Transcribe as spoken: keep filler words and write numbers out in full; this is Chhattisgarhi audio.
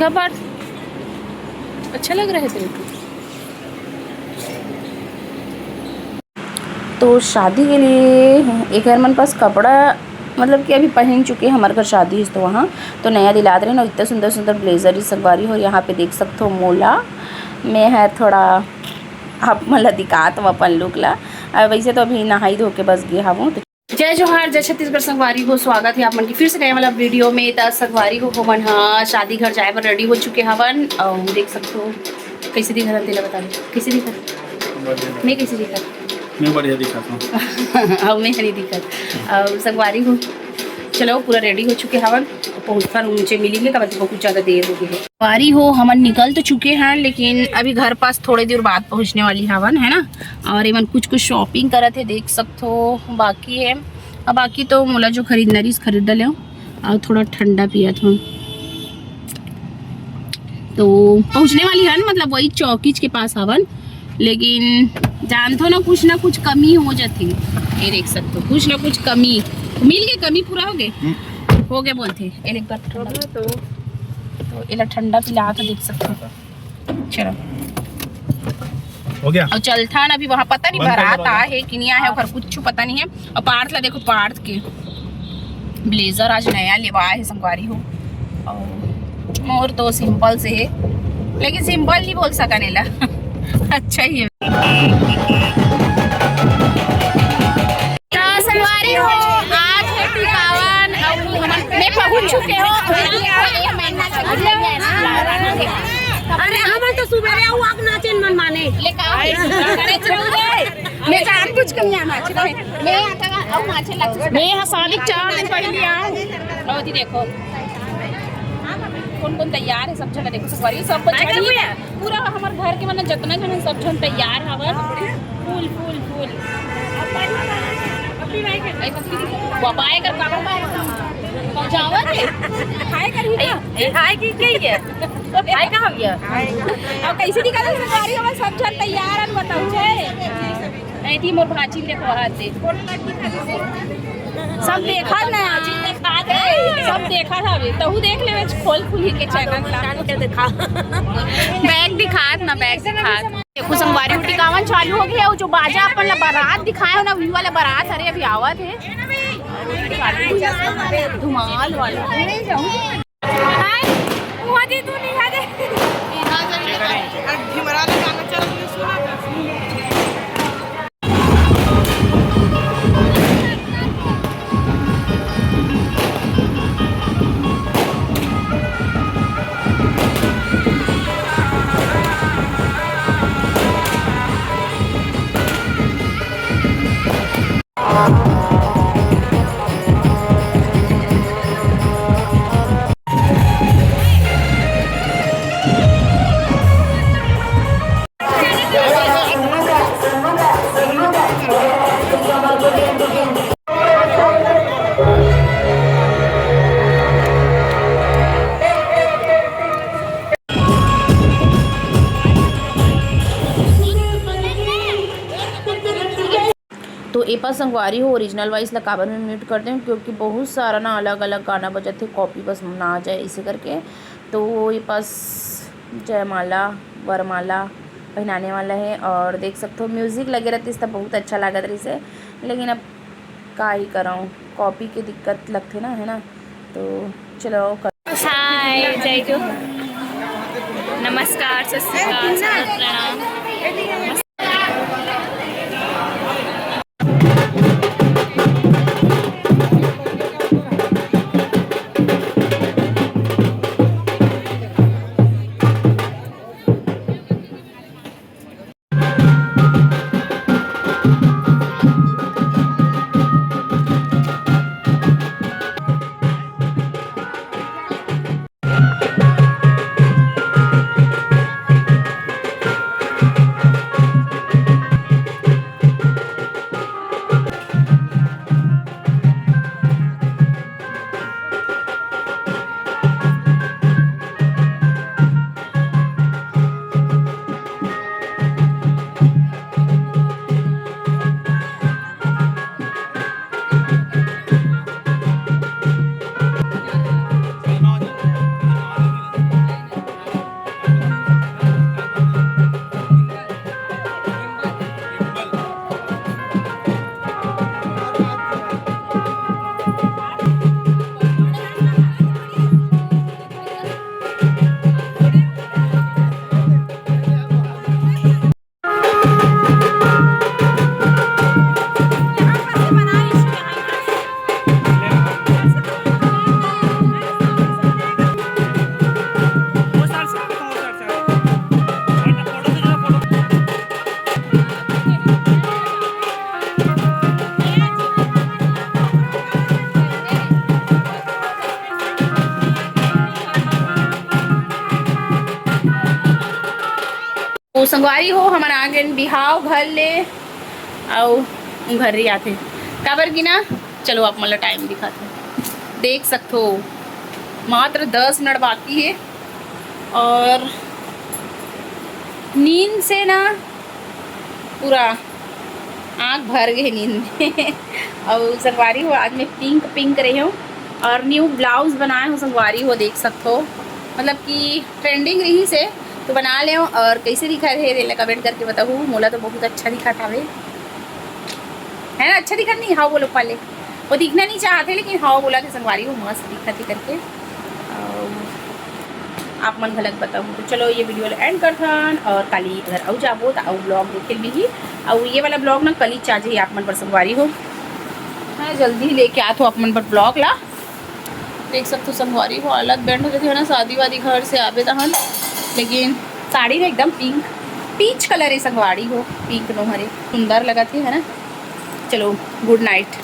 क्या बात, अच्छा लग रहा है तेरे को। तो शादी के लिए एकर मन पास कपड़ा, मतलब कि अभी पहन चुके, हमर घर शादी है तो वहाँ तो नया दिलात रहे ना, इतना सुंदर सुंदर ब्लेजर ही संगवारी हो। यहाँ पे देख सकते हो मोला, मैं है थोड़ा आप मन ला दिखात हूँ अपन लुक ला। अब वैसे तो अभी नहाई धो के बस गे हवों। तो जय जोहार, जय छत्तीसगढ़ संगवारी हो, स्वागत है आप मन के फिर से नए वाला वीडियो में। त संगवारी हो, हमन ह शादी घर जाए बर रेडी हो चुके हवन। अउ देख सकते हो कैसे दिखत हन, तेला बता दे कैसे दिखत। बढ़िया। मैं कैसे दिखत? मैं बढ़िया दिखत हूँ। अउ मैं नहीं दिखत। अउ संगवारी हो, चलो पूरा रेडी हो चुके हवन, पहुँचकर उनसे मिलेंगे, काबर कि बहुत ज़्यादा देर हो गई है। संगवारी हो, हमन निकल तो चुके हैं, लेकिन अभी घर पास थोड़े देर बाद पहुँचने वाली हवन, है ना। और एमन कुछ कुछ शॉपिंग करत हे, देख सकत हो, बाकी है। अब बाकी तो मोला जो खरीदना रहिस, खरीद डले हूँ। और थोड़ा ठंडा पियत हूँ। तो पहुँचने वाली हन, मतलब वही चौकीज के पास हवन, लेकिन जानथो ना, कुछ ना कुछ कमी हो जाती। ये देख सकते हो, कुछ ना कुछ कमी, मिल गए, कमी पूरा हो गए, हम्म। हो गए बोलते। ये एक बार ठंडा, तो तो एला ठंडा पिला था, देख सकते हो। चलो। हो गया। और चलथन अभी वहाँ, पता नहीं बंद कर दो बारात दरवाजा। आए है कि नहीं आए है, ओकर कुछ पता नहीं है। और पार्थ ला देखो, पार्थ के ब्लेजर आज नया लेवा है संगवारी हो। और मोर तो सिंपल से है, लेकिन सिंपल नहीं बोल सकन एला। अच्छा ही है। तो संगवारी हो, आज है टिकावन, अब हमन, मैं पहुंच चुके हो। अरे हमन तो सुबेरे आऊ आग नाचेन मन माने। ले का? अरे चल रे। मैं जान बुझ के नहीं आना चाहिए। मैं आता का, अब नाचे लग। मैं यहाँ शादी के चार दिन पहले आऊँ। और जी देखो, कौन कौन तैयार है, सब झन देखो, संगवारी सब बच्चा नहीं है। पूरा हमर घर के मन जतना झन हे, सब झन तैयार हवन। फुल, फुल, फुल। बाबा एकर कहाँ बा? पहुँचावत है? हाय कर ही का? ए, हाय की कही है? हाय कहाँ भैया? अब कैसे निकल संगवारी, हमर सब झन तैयार हन, बताओ छे। नहीं थी मोर भांची देखो हाथ दे। सब देखा ना, सब देखा था अभी। तहू देख ले, खोल खुली के चैनल ला। के दिखा। बैग दिखात ना, बैग दिखात। देखो संगवारी हो, टिकावन चालू हो गया। वो जो बाजा अपन ला बारात दिखाए हो ना, वही वाला बारात, अरे अभी आवत है। धुमाल वाला। हाय, वहाँ जी तू नहीं आ जाए। तो ए पास संगवारी हो, ओरिजिनल वॉइस ला काबर मैं म्यूट कर दें, क्योंकि बहुत सारा ना अलग-अलग गाना बजत हे, कॉपी बस ना आ जाए इसे करके। तो ए पास जयमाला, वरमाला पहनाने वाला है और देख सकते हो म्यूजिक लगे रहते तो बहुत अच्छा लागत रहिस हे, लेकिन अब का ही करऊँ, कॉपी के दिक्कत लगथे ना, है ना। तो चलो कर हाय, जय जू। नमस्कार, सत श्री अकाल, सादर प्रणाम। संगवारी हो, हमन आ गेन बिहाव घर ले, अउ घर ही आथे, काबर कि ना, चलो आप मन ला टाइम दिखाथे, देख सकथो, मात्र दस मिनट बाकी है, और नींद से ना पूरा आँख भर गए नींद में। और संगवारी हो, आज मैं पिंक पिंक रही हूँ और न्यू ब्लाउज बनाए हूँ संगवारी हो, देख सकथो, मतलब कि ट्रेंडिंग रही से तो बना ले। और कैसे दिखा थे तेला कमेंट करके बताहू, मोला तो बहुत अच्छा दिखा था वे, है ना? अच्छा दिखा नहीं? हाँ बोलो पहले, वो दिखना नहीं चाहते लेकिन हाँ बोला थे संगवारी हो, मस्त दिखा थी करके। और आप मन घलक बताहू। तो चलो ये वीडियो एंड करथन और काली अगर अउ जाबो तो अउ ब्लॉग देखे मिलही। और ये वाला ब्लॉग ना कल ही आ जाही आप मन पर संगवारी हो, मैं जल्दी ही लेके आत हो आप मन पर ब्लॉग ला। देख सकथो संगवारी हो, अलग बैंड हो जाथे ना शादी वादी घर से आबे तहन। लेकिन साड़ी ना एकदम पिंक पीच कलर है संगवारी हो, पिंक नो हरे, सुंदर लगत है, है ना? चलो गुड नाइट।